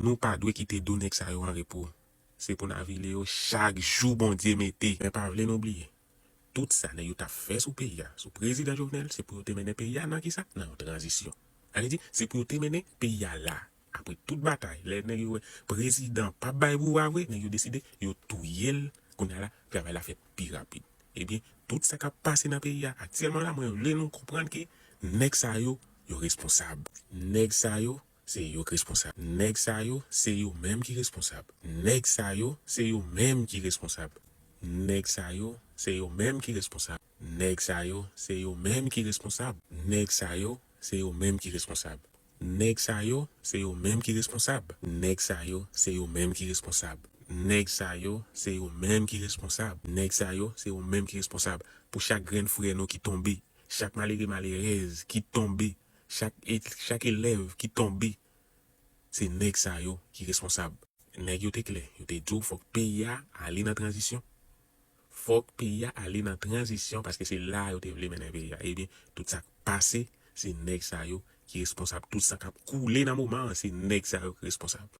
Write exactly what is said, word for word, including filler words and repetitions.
Nou pa dwe kite do nèg sa yo an repo. Se pou n avili yo chak jou Bondye mete. Men pa vle nou bliye, tout sa nèg yo t ap fè sou peyi a, sou prezidan Jovenel, se pou yo te mennen peyi a nan kisa? Nan yon tranzisyon. Sa vle di, se pou yo te mennen peyi a la. Apre tout batay, lè nèg yo wè prezidan p ap bay pouvwa vre, nèg yo deside, yo touye l, kounye a la, travay la fèt pi rapid. Ebyen, tout sa k ap pase nan peyi a aktyèlman la, mwen vle nou konprann ke nèg sa yo, yo responsab. Nèg sa yo, se yo k responsab. Nèg sa yo, se yo menm ki responsab. Nèg sa yo, se yo menm ki responsab. Nèg sa yo, se yo menm ki responsab. Nèg sa yo, se yo menm ki responsab. Nèg sa yo, se yo menm ki responsab. Nèg sa yo, se yo menm ki responsab. Nèg sa yo, se yo menm ki responsab. Nèg sa yo, se yo menm ki responsab. Nèg sa yo, se yo menm ki responsab. Pou chak grenn frè nou ki tonbe, chak malere malerèz ki tonbe, chak, e- chak elèv ki tonbe, se nèg sa yo ki responsab. Nèg yo te klè, yo te di w fòk peyi a ale nan tranzisyon. Fòk peyi a ale nan tranzisyon paske se la yo te vle mennen peyi a. Ebyen, tout sa k pase, se nèg sa yo ki responsab. Tout sa k ap koule nan moman an, se nèg sa yo ki responsab.